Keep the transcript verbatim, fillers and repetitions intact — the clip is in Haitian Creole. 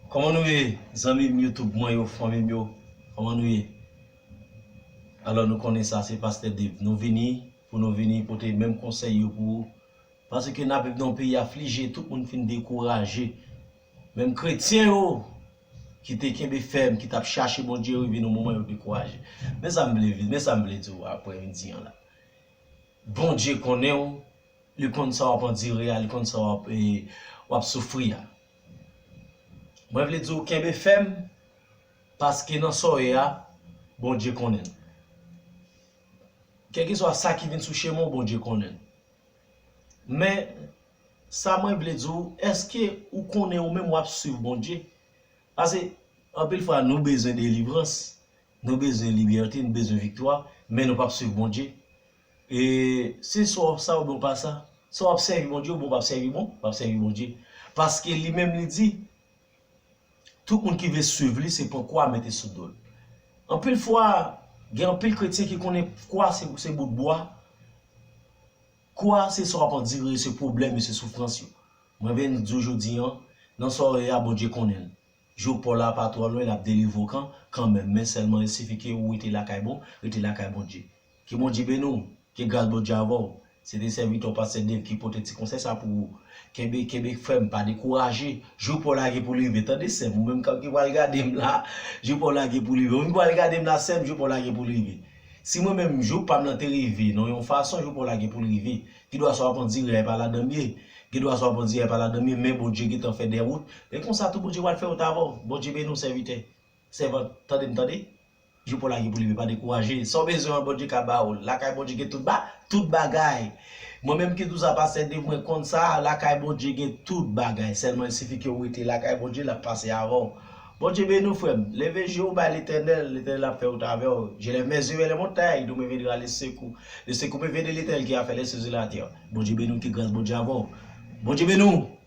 Kòman nou ye, zanmi m YouTube mwen yo, fanmi m yo? Kòman nou ye? Alò, nou konnen sa, se Pastè Dave. Nou vini pou nou vini pote menm konsèy yo pou ou. Paske n ap viv nan yon peyi aflije, tout moun fin dekouraje. Menm kretyen yo ki te kenbe fèm, ki t ap chache Bondye, rive nan moman yo dekouraje. Men sa m vle, men sa m vle di w aprè midi an la. Bondye konnen w, li konn sa w ap andire a, li konn sa w ap, e, w ap soufri a. Mwen vle di w kenbe fèm, paske nan sa w ye a, Bondye konnen l. Kèlkeswa sa ki vin sou chemen w, Bondye konnen l. Men, sa mwen vle di w, èske ou konnen ou menm w ap swiv Bondye? Paske, anpil fwa, nou bezwen delivrans, nou bezwen libète, nou bezwen viktwa, men nou p ap swiv Bondye. E se swa w sa oubyen w pa sa. Swa w ap sèvi Bondye oubyen w p ap sèvi bon, w ap sèvi Bondye. Paske li menm li di, tout moun ki vle swiv li, se pran kwa mete sou do l. Anpil fwa, gen anpil kretyen ki konnen kwa se, se bout bwa. Kwa se sa w ap andire, se pwoblèm yo, se soufrans yo. Mwen vin di w jodi an, nan sa w ye a, Bondye konnen l. Jou pa w la pa twò lwen, l ap delivre w kan, kanmenm, men sèlman il sifi ke ou rete lakay bon, rete lakay Bondye. Ke Bondye beni w, ke gras Bondye avè w. Se te sèvitè w Pastè Dave ki pote ti konsèy sa pou ou. Kenbe, kenbe fèm, pa dekouraje. Jou pa w la gen pou l rive. Tande sè m, ou menm ki pral gade m la, jou pa w la gen pou l rive. Ou menm ki pral gade m la, sè m, jou pa w la gen pou l rive. Si mwen menm, jou pa m nan te rive, nan yon fason, jou pa w la gen pou l rive. Gen dwa sa w ap andire a, e pa ladan m ye. Gen dwa sa w ap andire a, e pa ladan m ye, men Bondye gentan fè de wout. E konsa tou, Bondye pral fè wout avè w. Bondye beni w, sèvitè. Sèvant, tande m, tande. Jou pa w la gen pou l rive, pa dekouraje. Sa w bezwen an, Bondye ka ba w l. Lakay Bondye gen tout ba, tout bagay. Mwen menm ki di w sa, Pastè Dave, mwen konn sa, lakay Bondye gen tout bagay. Sèlman, il sifi ke w rete lakay Bondye, l ap pase avè w. Bondye beni w, frè m. Leve je w bay Letènèl, Letènèl ap fè wout avè w. Je lève mes yeux vers les montagnes, d'où me viendra le secours. Le secours me vient de l'Éternel qui a fait les cieux et la terre. Bondye beni w, ke gras Bondye avè w. Bondye beni w.